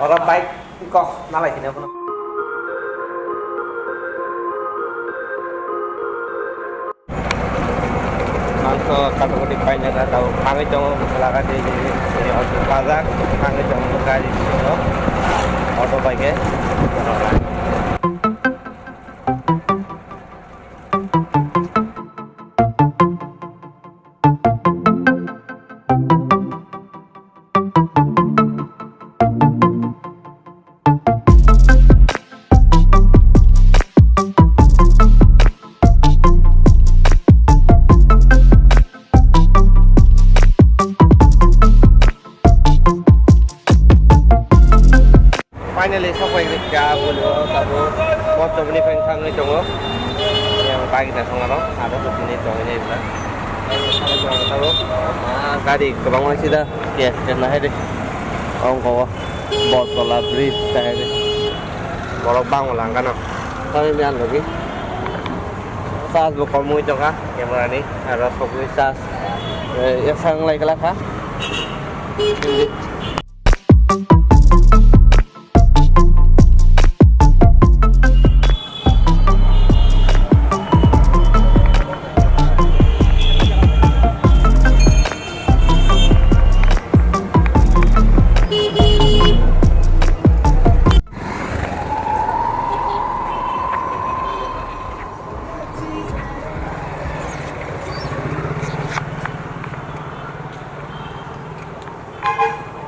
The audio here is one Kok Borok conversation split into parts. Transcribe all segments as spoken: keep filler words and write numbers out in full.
Oro bike kok nalai kini abono. Mangso katakoti paina ka tau thangwi tongo, bwsala ka tei tei tei auto pajak, thangwi tongo gari bisingo, auto bai khe. Finally, sokphai kha bwlwi o tabuk. Bottomni phai thangwi tongo. Yang bagina thangano, aro sokphai tongwi nai bwla. Tabuk, ah, gari kwbangma sida, gas gas nahai de. Ongko o, Boltola bridge nahai de. Borok bangma langkano. Thangwi myan logi. Charge bo komwi tongkha, camera ni, aro sokwi charge. Eh, yaksang lai kala kha.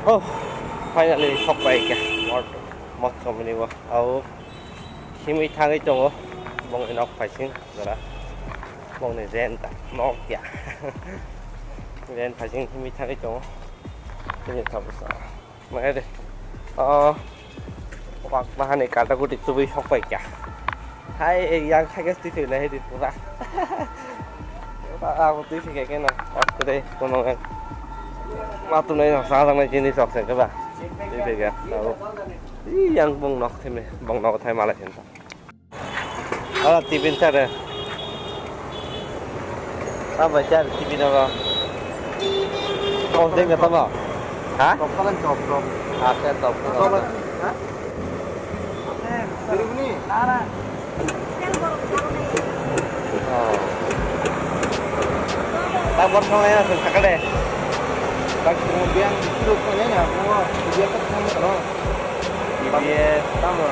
Oh, finally sokphai kha. Mot, mot somni bo. Au, simi thangwi tongo. Bongni nok phaising jora. Bongni rent ta nok ya. Rent phaising simi thangwi tongo. Simi thabusa. Mai de. Oh. Wak bahani kata kuti tubui sokphai kha. Hai, yang kha gas twi thwi lai di pura. Pura abo twi thwi kha keno. Wak de kono. Ma tu nai sa sa nai jini sok se ba. Twi thwi kha. Abo. I yang bong nok theme, bong nok thai malai sen. Ala tiffin sare. Tamo sare tiffin abo. Kau deng na tamo? Ha? Top kalan top top. Ase top top. Top kalan, ha? Diri buni? Nara. Oh. Tak bor kau ya, sen sakade. Tak kemudian itu kau ya, mau dia tak sama kalau. T B S. Tamo.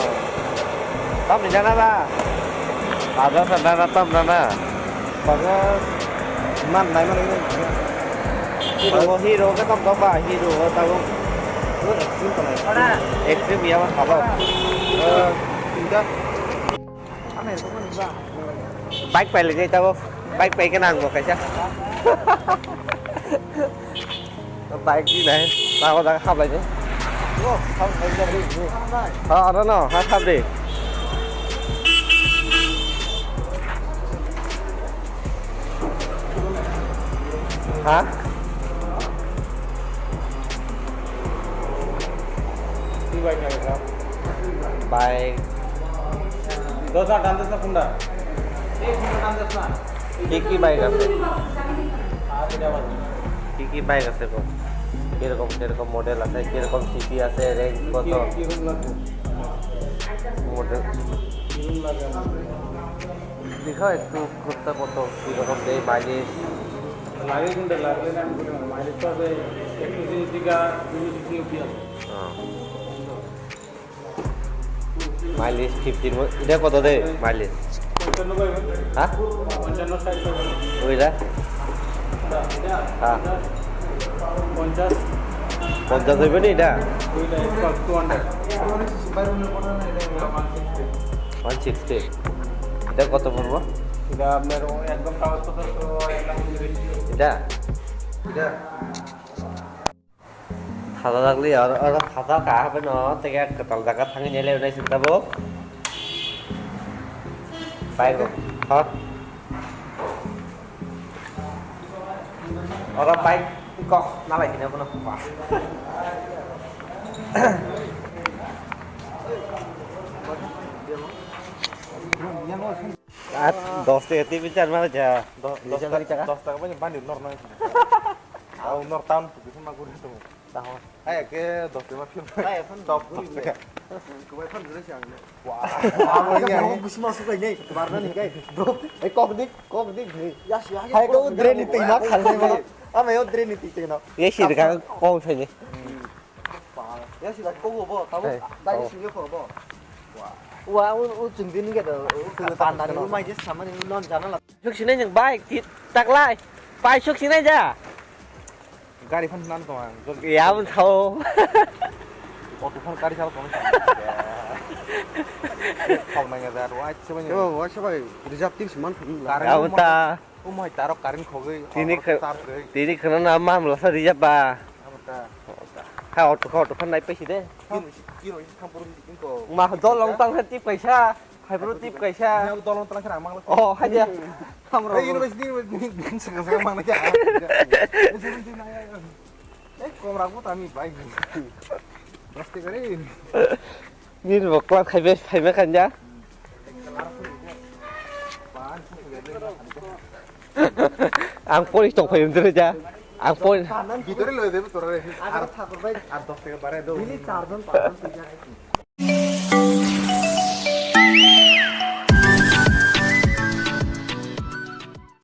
Tam ni jana ba? Ada sana na tam na na. Baga man nai man ini. Hero, hero ka tam tam ba, hero ka tabo. Extreme ka nai. Extreme ya ba, haba. Eh, tinta. Bike pai le jai tabo. Bike pai ka nang bo kaisa. Bike di nai, tamo jaga khablai di. Oh, khablai di. Ha, ano no, ha khabdi. Ha? Bike. Dosa, dandes na kunda. Ek minute, dandes na. কি কি বাইক আছে? কি কি বাইক আছে কো? কিরকম কিরকম মডেল আছে, কিরকম সিসি আছে, রেঞ্জ কত? মডেল। দেখো একটু কোনটা কত, কিরকম দেয় মাইলেজ। লাগে কোনটা লাগলে না, মাইলেজ তো আছে একশো সিসি থেকে দুশো সিসি অবধি আছে। হ্যাঁ। মাইলেজ ফিফটির মধ্যে, এটা কত দেয় মাইলেজ? পঞ্চান্ন পাইবে। হ্যাঁ? পঞ্চান্ন ষাট পাইবে। ওইটা? এটা? হ্যাঁ। এটা? পঞ্চাশ। পঞ্চাশ হইবে না এটা? ওইটা, টু হান্ড্রেড। One sixty. এটা কত পড়বো? এটা আপনার একদম কাগজপত্র তো এক লাখ তিরিশ। এটা? এটা? Khata dagli aro, aro khata ka hape no, tege kwtal jaga thangwi nai le nai sing tabuk. Bike rok, ha? Oro bike kok nalai hino bono. At dos tega tiffin chan mano ja. Dos, dos taka, dos taka bani nor nai. Au nor town tu bisin ma guri tu. Hai, ke dos taka film. Hai, ekhon top, top taka. Kubai fan guri siang ne. Wah, wah, wah, wah. Busma sukai nei, barna ni kai. Bro, ei kok dik, kok dik nei. Yas, yas. Hai, ko dre ni tingna khalne mo. Ama yo dre ni tingna. Ye si ka kong sai ni. Ya si da ko bo, tabo. Hai, dai oh. Singe ko bo. Wah, u, u chungdin ge do. Panda ni mai je samani non jana la. Suk sinai jeng bai, taklai. Pai suk sinai ja. Gari phan nan to ang. Ya bun thao. Auto phan gari sal kono. Thao nang ya da, wai se bai. Yo, wai se bai. Reserve team seman. Ya bun ta. Umai tarok karin khogwi. Tini khe-, tini kheno na mam lasa reserve ba. Amo ta. Ha auto kha auto phan nai paisi de. Kino si, kino si thampuru si kino. Ma dol long tang khe tip kaisa. Hai bro tip kaisa. Ni abo dol long tang khe ang mang. Oh, hai dia. Hamro. Ei, university, university, saka saka mang khe. Eh, kom rago ta ami bai. Basti kare. Nini bo class khai bai phai ma khan ja. Ang pori tong phai mdre ja. Ang pori. Bitore loi debe torare. Ar, ar dos taka bare do. Bini charjon pajon tija.